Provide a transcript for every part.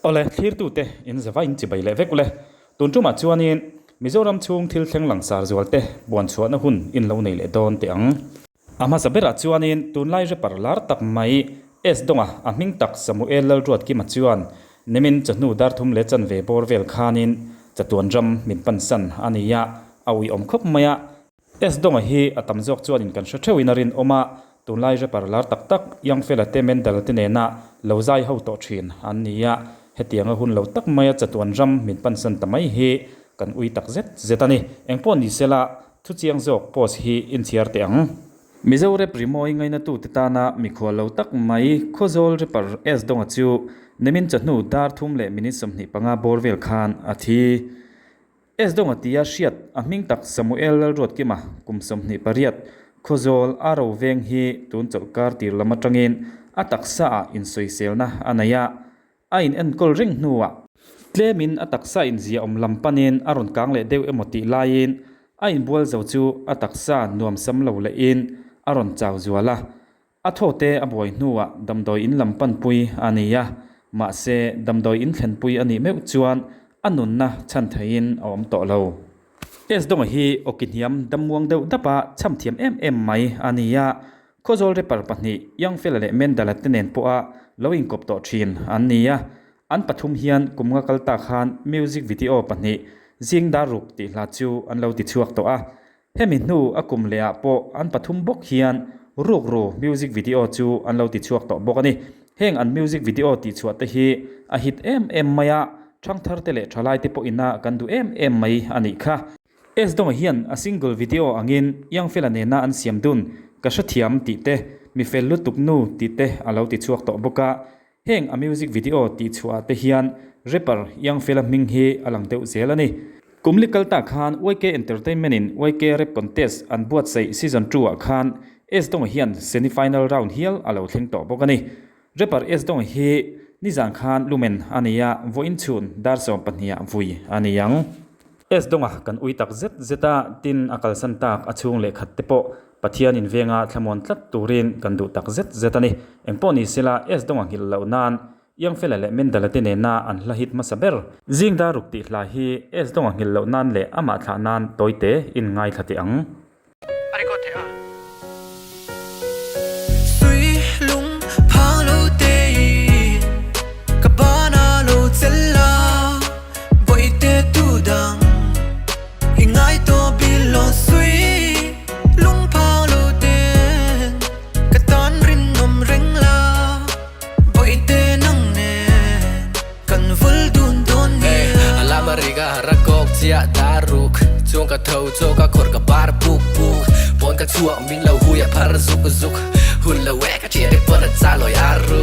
Awle, thlirtute in zava in chibai leh vek ule. Tun tumah chuanin Mizoram chhung thil thleng langsar zualte buan chhuahna hun in lo nei leh dawn teh ang. A hmasa berah chuanin tunlai rapper lar tak mai S Donga a hming tak Samuel Lalruatkima chuan nimin chawhnu dar thum leh chanve bawr vel khanin chatuan ram min pansan a ni a, a uiawm khawp mai a. S Donga hi a tam zawk chuanin kan hre theuhin a rinawm a, tunlai rapper lar tak tak Young Fella te Mendal te nena lo zai ho tawh thin an ni a, hetianga hun lo tak maia chatuan ram min pansan ta mai hi kan ui tak zet zet a ni. Engpawh ni sela thuchiang zawk post hi inchhiar teh ang. Mizo rap rimawi ngainatute tana mikhual lo tak mai Khawzawl rapper S Donga chu nimin chawhnu dar thum leh minute 25 bawr vel khan a thi. S Donga tia hriat a hming tak Samuel Lalruatkima kum 28 Khawzawl a ro veng hi tun chawlhkar tir lam atangin a taksa ah insawiselna a nei a, a in enkawl reng hnuah tlemin a taksa inzia awm lam panin a rawn kang leh deuh emaw tih laiin a inbual zo chu a taksa nuam sam lo lehin a rawn chau zual a. A thawte a buai hnuah damdawi in lam panpui a ni a, mahse damdawi in thlenpui a nih meuh chuan a nunna chhan theihin a awm tawh lo. S Donga hi awki hniam dammuang deuh dapa chham thiam em em mai a ni a, Khawzawl rapper pahnih Youngfella leh Mendala te nen pawha lo inkawp tawh thin an ni a, an pathum hian kum nga kal ta khan music video pahnih Zing Dar Ruk tih hla chu an lo tichhuak tawh a, Hemi hnu a kum leh ah pawh an pathum bawk hian rukru music video chu an lo tichhuak tawh bawk a ni. Heng an music video tihchhuah te hi a hit em em mai a, thangthar te leh thalai te pawh ina kan duh em em mai a nih kha. S Donga hian a single video angin Youngfella nena an siam dun Ka hrethiam tih te, Mi fel lutuk nu tih te a lo tichhuak tawh bawk a. Heng a music video tih chhuah ah te hian rapper Youngfella hming hi a lang deuh zel a ni. Kum li kal ta khan YK Entertainment in YK Rap Contest an buatsaih season two ah khan S Donga hian semi final round hial a lo thleng tawh bawk a ni. Rapper S Donga hi nizan khan lumen a nei a, vawiin chhun dar 12 ah vui a ni ang. S Donga kan ui tak zet zet a, tin a kalsan tak a chhung leh khat te pawh Pathian in venga thlamuan tlat turin kan duh tak zet zet a ni. Engpawh ni sela S Donga nghilh loh nan Iangfela leh Mendala te nena an hla hit hmasa ber. Zing dar ruk tih hla hi S Donga nghilh loh nan leh amah thlah nan tawite in ngaithla teh ang. A record theih a. Sui lung phang lo te i ka bana lo chel la bawihte tu dang i ngai tawh bil lo sui lung phang lo te ka tan rinawm reng la bawihte nang nen kan vul dun dawn nia. A lama ri ka har a kawk chiah dar ruk chuan ka tho chaw ka khawr ka bar puk puk pawn ka chhuak min lo hui a phar zuk zuk hun lo e ka thian te pawn a cha lawi a ru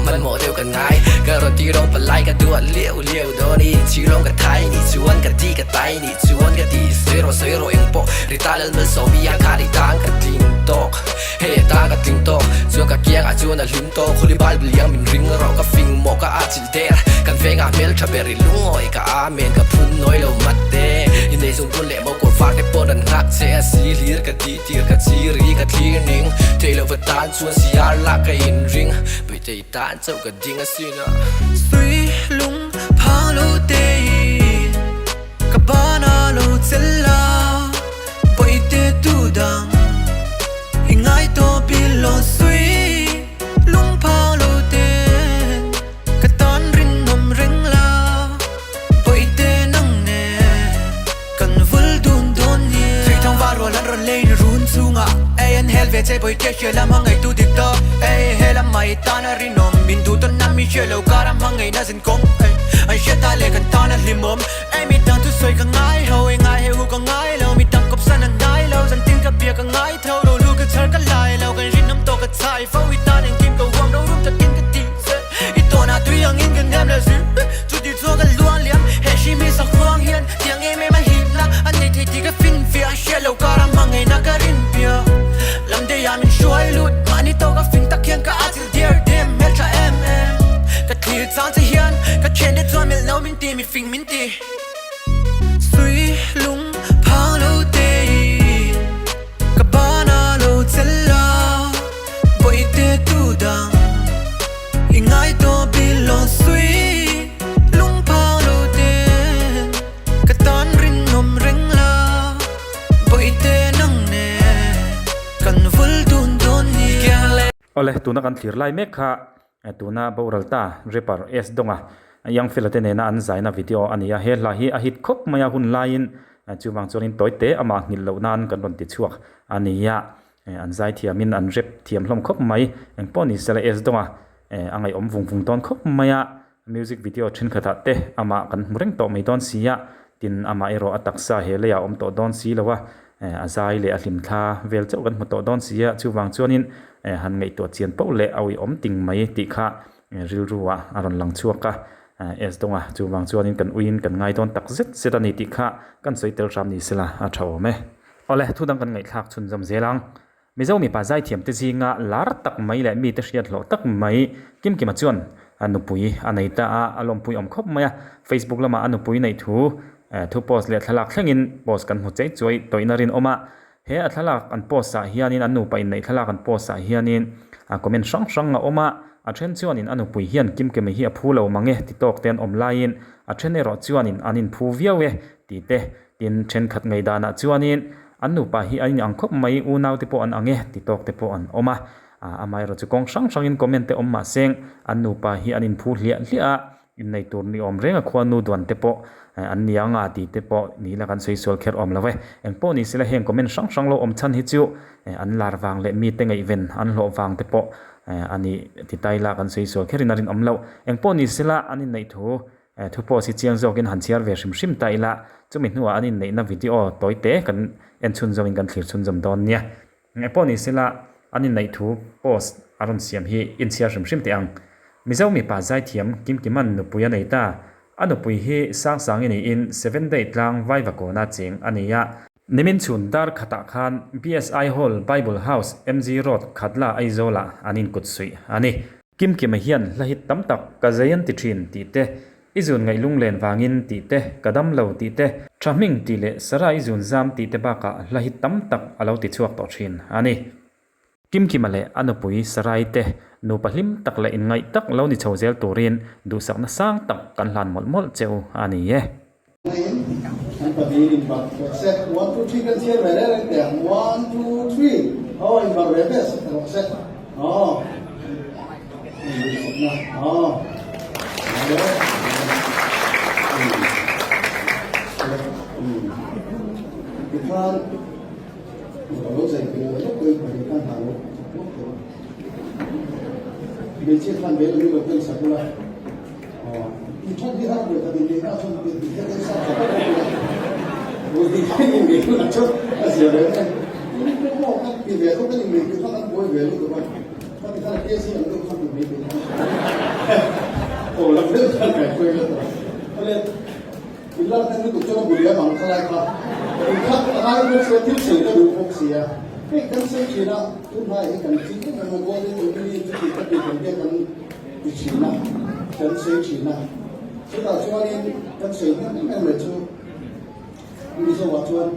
hmanhmawh deuh ka ngai ka rawn ti rawng palai ka duat liau liau dawn i chi rawng ka thai nih chuan ka ti ka tai nih chuan ka ti sawi rawh sawi rawh eng pawh ri ta lal malsawmi a kha ri tang ka tling tawk hei a tang ka tling tawk chuan ka kiang ah chuan a hlim tawk holy bible iang min ring rawh ka fing maw ka a chilh der kan vengah hmeltha ber i lungawi ka amen ka phun nawi lo mat te i nei zung bun leh mo kawr var te pawn an nghak che a si hlir ka ti tir ka chi ri ka thlir ning thei lo va tan chuan siar lak ka in ring puitei tan chauh ka ding a sin a. Sui lung phang lo te i ka bana lo chel la bawihte tu dang i ngai tawh bil lo sui lung phang lo te ka tan rinawm reng la bawihte nang nen kan vul dun dawn nia. Thui thang va rual an rawn lei ni run chungah ei an hel ve che bawihte hria lam a ngaitu dik tawh ei he lam mai tan a rinawm min duh tawn na mi hria lo kar a hmangaihna zin kawng ei an hria ta leh kan tan a hlimawm ei mi dang thusawi ka ngai ho ei ngai he hu ka ngai lo mi dang kawp san an ngai lo zan tin ka bia ka ngai tho ro lu ka chhar ka lai lo kan rinawm tawh ka chhai fo i tan engkim ka huam ro rum takin ka ti che i tawnah tui angin ka nem la zir chuti chuan ka luang liam he hri mi sak ruang hian tiang em em a hipna a nei thei tih ka finfiah a hria lo kar a hmangaihna ka rinpiah lam deiah min hruai lut mahni tawk a fing tak hian ka a chilh diar dem hmeltha em em ka thlir chang che hian ka thian te chuan melh lo min ti mi fing min ti. Sui lung phang lo te i ka bana lo chel la bawihte tu dang i ngai tawh bil lo sui. Awle, tuna kan thlir lai mek kha tuna boral ta rapper S Donga Young Fella te nena an zaina video a ni a, he hla hi a hit khawp mai a hun laiin chuvang chuanin tawi te amah nghilh loh nan kan rawn ti chhuak a ni a, an zai thiamin an rap thiam hlawm khawp mai, engpawh ni sela S Donga a ngaihawm vung vung dawn khawp mai a. Music video thenkhatah te amah kan hmu reng tawh mai dawn si a, tin amah erawh a taksa he leiah a awm tawh dawn si lo a, a zai leh a hlimthla vel chauh kan hmu tawh dawn si a, chuvang chuanin han ngaihtuah chian poh leh a uiawm ting mai tih kha rilru ah a rawn lang chhuak a, S dawnga chuvang chuanin kan uiin kan ngai dawn tak zet zet a ni tih kha kan sawi tel hram ni sela a tha awm e. Awle, thudang kan ngaihthlak chhunzawm zel ang. Mizo mipa zaithiamte zinga lar tak mai leh mite hriat hlawh tak mai Kimkima chuan a nupui a nei ta a, a lawmpui awm khawp mai a. Facebook lamah a nupui neih thu thu post leh thlalak thlengin post kan hmu chei chuai tawihna rinawm a. He a thlalak an post ah hianin an nupa inneih thlalak an post ah hianin comment hrang hrang a awm a. A then chuanin a nupui hian Kimkima hi a phu lo mang e ti tawk te an awm laiin a then erawh chuanin an inphu viau e ti te Tin, thenkhat ngaihdanah chuanin an nupa hi an inang khawp mai, unaute pawh an ang e ti tawk te pawh an awm a. Amaherawh chu kawng hrang hrangin comment te awm mah seng, an nupa hi an inphu hliah hliah a, innei tur ni awm reng a khuanu duan te pawh an ni ang a ti te pawh ni ila kan sawi sual kher awm lo e. Eng pawh ni sela heng comment hrang hrang lo awm chhan hi chu an lar vang leh mite ngaihven an hlawh vang te pawh a ni ti ta ila kan sawi sual kherin a rinawm loh. Eng pawh ni sela an inneih thu Thu post hi chiang zawkin han chhiar ve hrim hrim ta ila, chumi hnuah an inneihna video tawi te kan en chhunzawmin kan thlir chhunzawm dawn nia. Engpawh ni sela, an inneih thu post a rawn siam hi inchhiar hrim hrim teh ang. Mizo mipa zaithiam Kimkiman nupui a nei ta. A nupui hi Sangsangi niin Seven Day tlang Vaivakawna cheng a nei a. Nimin chhun dar khatah khan BSI Hall Bible House MG Road Khatla Aizawlah an inkut suih a ni. Kimkima hian hla hit tam tak ka zei an ti thin tih te, i zun ngaih lunglen vangin tih te, ka dam lo tih te, tha hming tih leh Sarah i zun zam tih te bakah hla hit tam tak a lo ti chhuak tawh thin a ni. Kimkima leh a nupui Sarai te nupa hlim tak leh inngaih tak lo ni chho zel turin duhsakna sang tak kan hlan mawlh mawlh che u a ni e. An pahnihin inbarh rawh se. One two three kan chhiar ve reng reng teh ang. One two three. Aw inbarh ve ve rawh se. Aw. Induhsakna. Aw. Tikhan lo zai ve lawk lawk pahnih khan hna lo lawk lawk. Hmeichhia khan vei lo ken sak ula. Ti thin a, kan sawi thin a. Chutah chuanin kan sawi hnem em em mai chu Mizoah chuan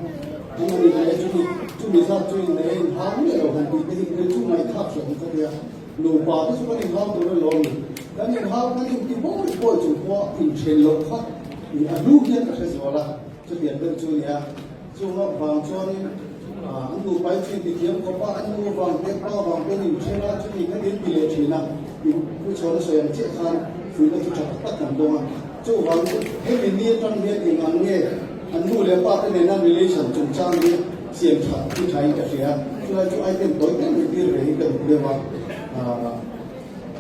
an han inneih a, chumi chumi zat chu inneih a inhau miah lo han tih te hi kei chu ngaihthlak hreh ang ka tia. Nupa te chu kan inhau tur elaw ni? Kan inhau kan inti bawi bawi chung pawha inthen loh kha a hnu hian ka hre zual a, chutiang deuh chu a nia. Chung a vang chuanin an nupa hi chu intithiam khawp a, an nu vang te, pa vang te an inthen a, chumi kha in ti leh thin a, in pu chhuan a sawi ang chiah khan fuihna chu tha tak tak kan dawng a. Chuvang chu hemi ni atang hian eng ang nge an nu leh pa te nena relation chungchang hi siam that hi tha in ka hria, chulai chu item tawi deuh mai tir ve hi ka duh deuh a,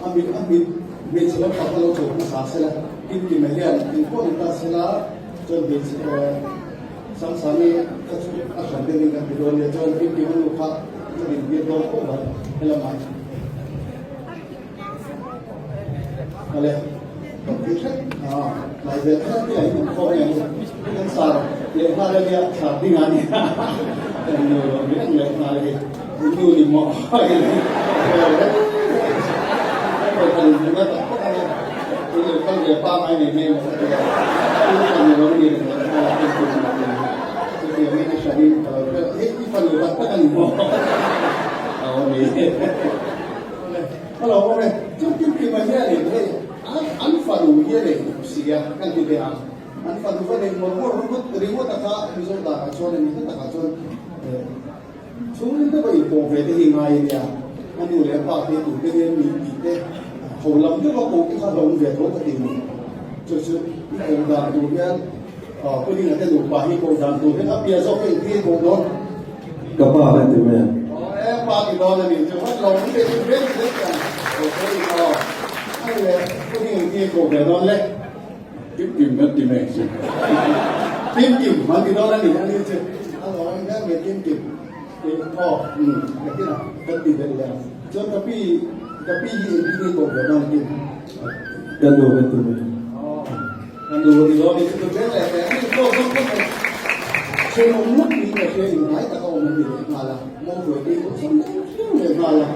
a mit a mit hmeichhe lampang kha lo chho hmasa sela, kimkima hian engpawh ni ta sela chuan hmeichhe Sangsangi ka chu a hran deuh in kan ti dawn nia chuan Kimkima nu kha ka din tir dawn khawp mai helamah awle kan ti hrep a tlai vel khat te ah in khawm nge nu kan sar leh nghal ania sar ding a nia kan nu lo mi ang leh nghal hi nu ni maw Chhungin te pawh inpawh ve te hi ngai a nia. A nu leh a pa te tu te nen min tih te ho lam deuh a koh te kha hlawm ve tho ka ti ni. Chu chu i koh dan tur hian Pu Dinga te nupa hi koh dan tur hian a piah zawk hi engtin koh dawn? Ka pa ka ti mai a. Aw e, pa ti dawn a ni chu vat lo ni chu vel zel chuan koh tho i aw. A ni le, Pu Dinga engtin koh ve dawn le? Kim kim kan ti mai chu. Kim kim an ti dawn a ni, a ni chu a lo ang hian nge kim kim. Aw umm nakinah kan ti belh leh ang. Chuan ka pi ka pi hi engtin nge koh ve dawn akin? Ka nu ka ti mai. Aw ka nu a ti dawn i chu ka vel leh teh a ni pawh zawk zawk mai. Thenawm ngawt niin ka hria inhnai taka awm an ni leh nghal a, Mawhruai te hi awlsam deuh viau leh nghal a,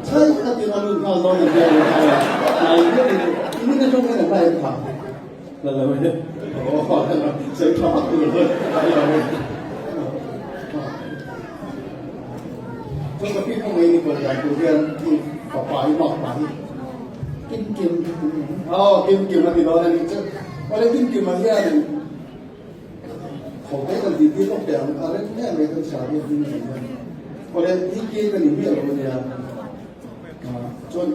chhai khatin a lut nghal dawn a nia leh nghal a, hnai viau in in in atang hian a hnai an phah. La lo e. Aw sawi tha vak tur lo la lo e. Chuan ka pi pawh mai ni kawi dan tur hian i fapa i mak pa hi kim kim aw kim kim a ti dawn a nih chu. Awle kim kim ah hian Khawte kan tih tir lawk teh ang, a rem em mai kan chhiar hi a hming a nih hian. Awle hi ke ka ni miah lo a nia. Chuan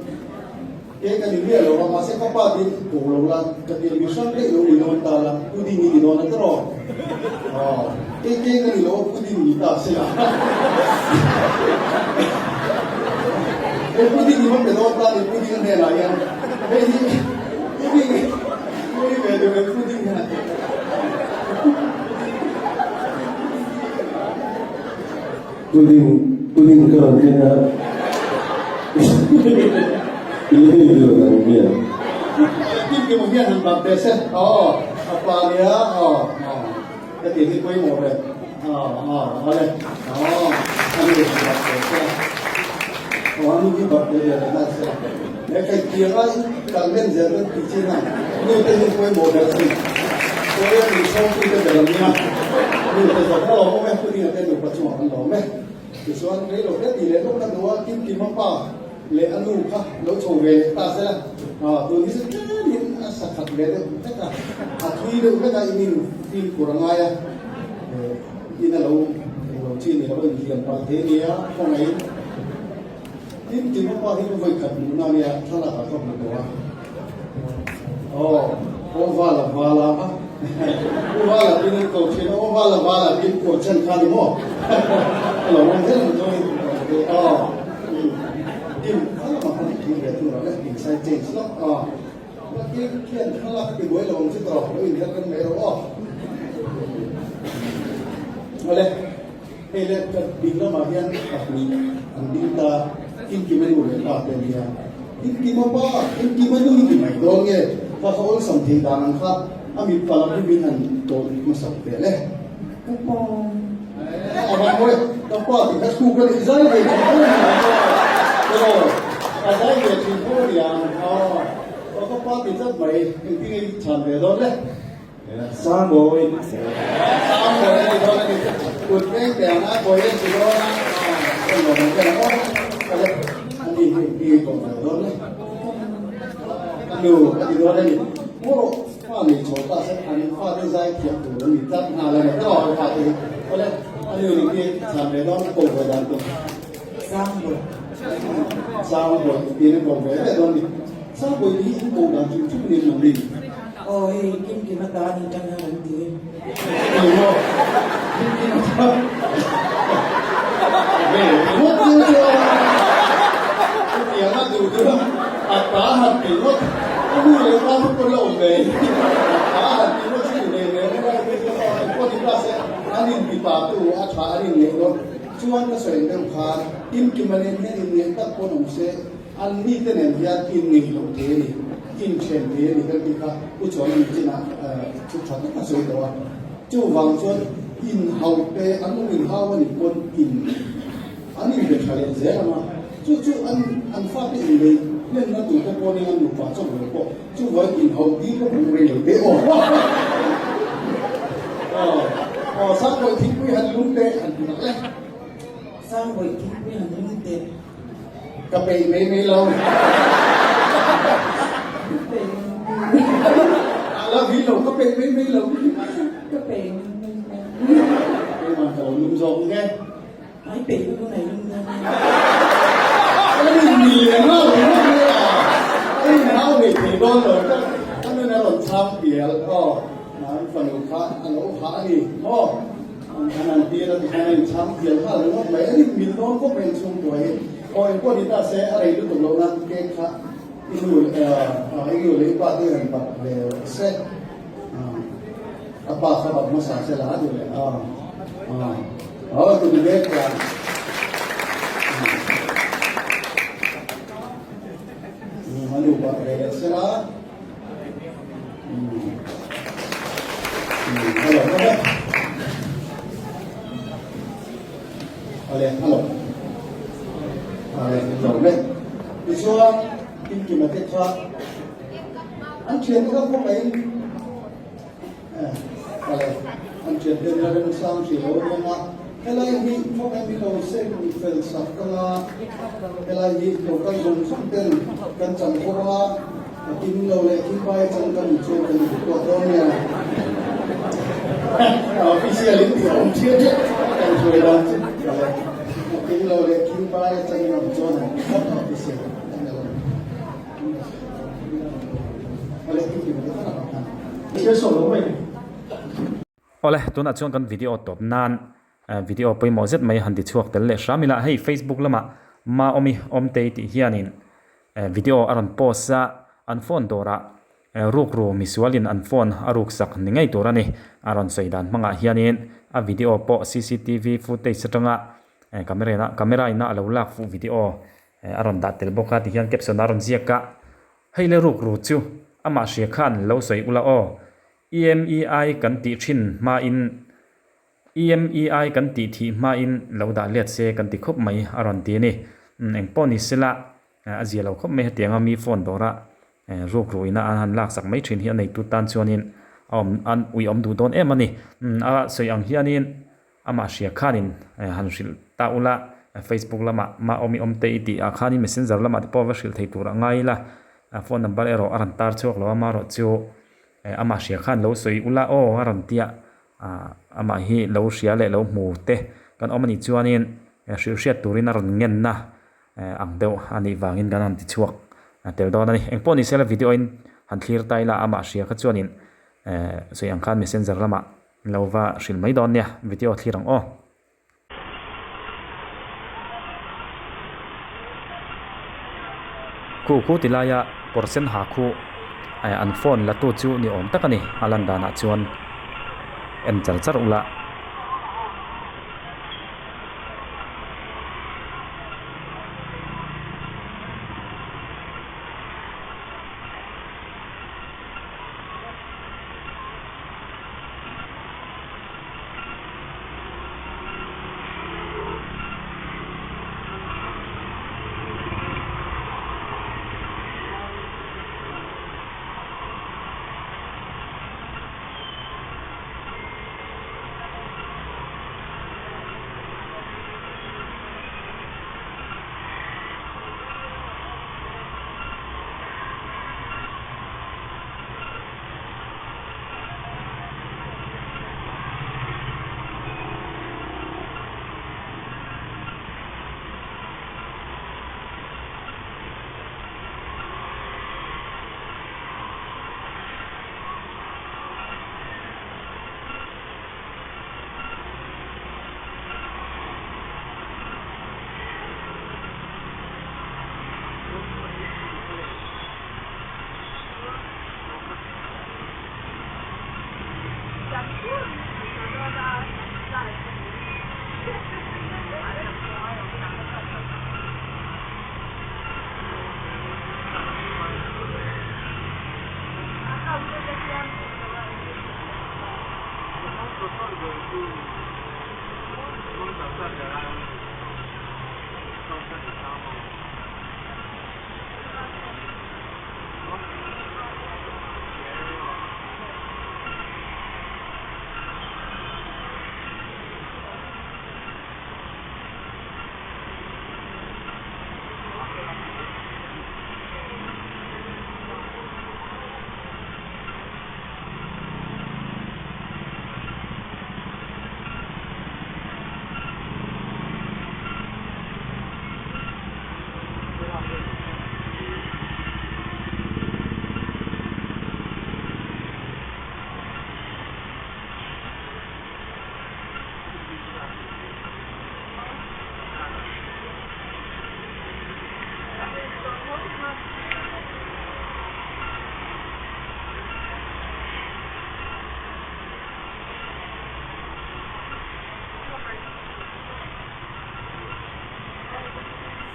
ke ka ni miah lo a, mahse ka pa tin ko lo la, ka tir mi hrang daih lo ni dawn ta la, pudding i ni dawn a tiraw? Aw, ke ke ka ni lo a, pudding ni ta se la. Hei pudding i va pe dawn ta ni, pudding a hnenah hian hei hi pudding Pui ve deuh e pudding hian a ti. Pudding pudding ka rawn keng a i hei dun ang hian. Kim kim hian han bak ve se aw a pa nia aw aw ka ti hi pawimawh ve aw aw awle aw a nu han bak ve se aw a nu hi bak ve ve la se. He kai tianga in kal len zel dawn tih chin a, nu te hi pawimawh ber a ni. Sawi a nih chhawng tu te ber an nia. Nu te zawk a lawm awm e, pudding a te nupa chungah an lawm e. Tichuan rei lo hle tih leh lawk na hnu a Kim Kima pa leh a nu kha lo chho ve leh ta sela, tun hi chu tlemin a sa khat ve deuh hlek a, a thui deuh hlek a, in in fimkhur a ngai a, in a lo englo chi ni lo a inhliam palh thei a nia, khawngaih in. Tin, Timothy hi ka vawi khat hmuhna ania, thlalak ah ka hmu tawh a. Aw, aw vala vala a. U vala tin an ko thin a, aw vala vala tin kuah chen kha ni maw? Ka lo awm zel ang chuan aw. Tim, kha lamah khan thil ve thung rawh le, inside change lawk aw. Tin, khian thlalak a ti buai lo ang chu tawh, lo inher rem mai rawh aw. Awle. Hei le ka ding lamah hian pahnih an ding ta, Kimkima nu leh pa te ania. Kimkima pa, Kimkima nu i ti mai dawn nge? Kha kha awlsam thei dan ang kha a mit pa lam hi min han tawh dik hmasak teh le. Ka pa. Eh, a van mawi, ka pa tih kha thluk a nih zai ve thin tho ania aw. A zai ve thin tho ania aw. Ka pa ti tlat mai, engtin nge i chhan ve dawn le? Sangbawi. Sangbawi a ni dawn a ni. Kut veng teh ang a, bawi a ti dawn a. Ka lawm ang vel ang aw. Ka le, a ni hi ni tawh ve dawn le. Ka nu a ti dawn a ni. Maw fa nei chho ta se an fa te zai thiam tur an ni tlat nghal a ni. Ka lawm fa te hi. Ka le, a nu ni khi chhan ve dawn a ko ve dan tur. Sangbawi. Sangbawi tiin a ko ve ve dawn a ni. Sangbawi hi an ko dan chung chung niin an rin. Aw hei Kim Kim a ta ni tang hian an ti. Eng maw Kim Kim a ta ve ringawt deuh chu a chutiang a duh duh a a ta han ti ngawt a nu leh pa chu pawn la awm ve a ta han ti ngawt chu nei ve ngawt a eng pawh ni ta se an in ti pa tu a tha an in ngeih dawn chuan ka sawi deuh khan Kim Kim a nen hian in ngeih tak pawn awm se An mite nen hian inngeih loh thei a ni, inthen thei a ni kan tih kha Pu Chuan an chinah thu tha tak a sawi tawh a. Chuvang chuan inhauh te an lo inhau a nih pawn in an inbe tha leh zel ang a, chu chu an an fate inlei hlenna tur te pawh nia an nupa chawp lo pawh chuvangin inhauh tir ka hmuh rei lo teh aw. Aw aw Sangbawi thingpui han lum teh han ti tak le. Sangbawi thingpui han lum teh. Ka peih mai mai lo. A la vi lo, ka peih mai mai lo. Ka peih mai mai lo. Keimah ka lo lum zawk nge. Ai peih ka tunai lum dawn. Ani. hnial aw an fanu kha a lo hah a ni maw an han tir a tikhan a inchhang hnial nghal ringawt mai a ni mil dawn khawp mai inchhungkua hi aw engpawh ni ta se a rei lutuk loh nan cake kha i nu i nu leh i pa te han barh ve rawh se a pa kha barh hmasa se la a duh leh a aw tuni mek chuan A nu barh ve leh se la. Hello, hello. Ale, hello. Ale, hello le. Tichuan, Kimkima te kha an thian te kha khawp mai. Ale, an thian te la remsang hrih lo nia nga. Helai hi khawp mai min lo seng fel sak anga helai hi lo kal zawng zawng ten kan chan khawp anga a kim lo leh kim pai chan kan chu kan in tuah dawn nia. Official in tih awm thiam chiah kan hruai dan chu ale a kim lo leh kim pai chan in awm chuan an ti phawt a official an ni lo. Ale kim kim te khan a khan. Thil sawi lo mai. Awle, tunah chuan kan video tawp nan video pawimawh zet mai han ti chhuak tel leh hram ila. Hei Facebook lamah Maawmi Awmtei tih hianin video a rawn post a, an phone dawrah rukru misualin an phone a ruksak ni ngei tur a ni. A rawn sawi dan hmangah hianin a video pawh cctv footage atanga camera ina a lo lak fuh video a rawn dah tel bawk a tihian caption a rawn ziak a, Hei le rukru chu amah hria khan lo sawi ula aw. IMEI kan tih thin hmain IMEI kan tih thih hmain lo dah let se kan ti khawp mai a rawn ti a ni. Engpawh ni sela a zia lo khawp mai hetianga mi phone dawra rukruina an han laksak mai thin hi a neitu tan chuanin a awm an uiawm duh dawn em a ni. A sawi ang hianin amah hria khanin han hrilh ta ula Facebook lamah mah awm i awm te i tih ah khanin messenger lamah te pawh va hrilh thei tur a ngai ila phone number erawh a rawn tar chhuak lo a amaherawh chu Amah hria khan lo sawi ula aw a rawn tia, amah hi lo hria leh lo hmu te kan awm a nih chuanin hrilh hriat turin a rawn ngenna ang deuh a nih vangin kan han ti chhuak tel dawn a ni. Engpawh ni sela video in han thlir ta ila amah hria kha chuanin sawi ang khan messenger lamah lo va hrilh mai dawn nia, video thlir ang aw. Khu khu ti laia kawr sen ha khu an phone la tu chu ni awm tak a ni a lan danah chuan en char char ula.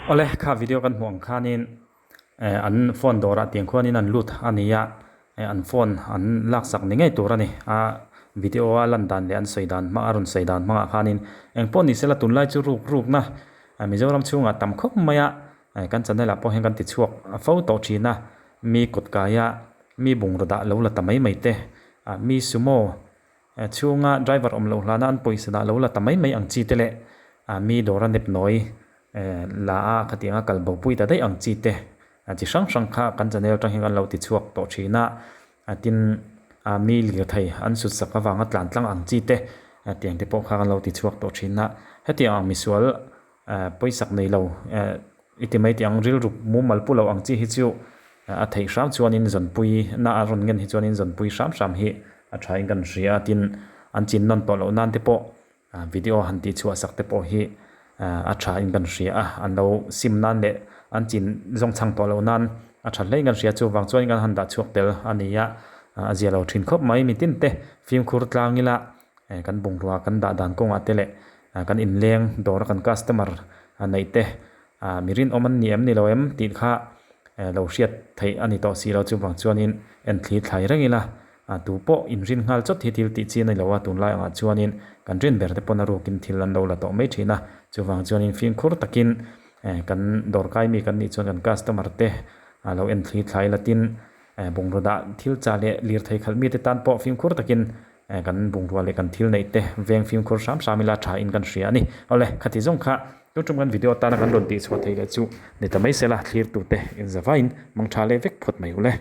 Awle, kha video kan hmuh ang khanin an phone dawrah tiang khuanin an lut a ni a, an phone an laksak ni ngei tur a ni. A video a lan dan leh an sawi dan hmang a rawn sawi dan hmangah khanin eng pawh ni sela tunlai chu ruk rukna Mizoram chhungah tam khawp mai a, kan channel ah pawh hian kan ti chhuak fo tawh thin a, mi kawt kaia mi bungraw dah lo la ta mai mai te, mi sumo Chhunga driver awm loh hlana an pawisa dah lo la ta mai mai ang chi te leh mi dawra nep nawi la a khatianga kal bo pui ta daih ang chi te chi hrang hrang kha kan channel atang hian kan lo ti chhuak tawh thin a, tin mi lirthei an sut sak avanga tlan tlang ang chi te tiang te pawh kha kan lo ti chhuak tawh thin a, hetiang ang misual pawisak nei lo i ti mai tih ang rilru mumal pu lo ang chi hi chu a theih hram chuanin zawnpui na a rawn ngen hi chuanin zawnpui hram hram hi a tha in kan hria a tin an chin nawn tawh loh nan te pawh video han tih chhuah sak te pawh hi a tha in kan hria a an lo sim nan leh an chin zawng chhang tawh loh nan a tha hle in kan hria chuvang chuan kan han dah chhuak tel a ni a a zia lo thin khawp mai mitin te fimkhur tlang ila kan bungrua kan dah dan kawngah te leh kan inleng dawra kan customer neih te mi rinawm an ni em ni lo em tih kha lo hriat theih a ni tawh si lo chuvang chuanin en thli thlai reng ila tu pawh inrin nghal chawt hi thil tih chi a ni lo a tunlai angah chuanin kan rin ber te pawn a rukin thil an lo la tawh mai thin a chuvang chuanin fimkhur takin kan dawrkai mi kan nih chuan kan customer te lo en thli thlai la tin bungraw dah thil chah leh lirthei khalh mite tan pawh fimkhur takin Kan bungrua leh kan thil neih te veng fimkhur hram hram ila tha in kan hria a ni. Awle, khati zawng kha tun tum kan video atana kan rawn tihchhuah theih leh chu ni ta mai sela, thlir tute inzavain mangtha leh vek phawt mai ule.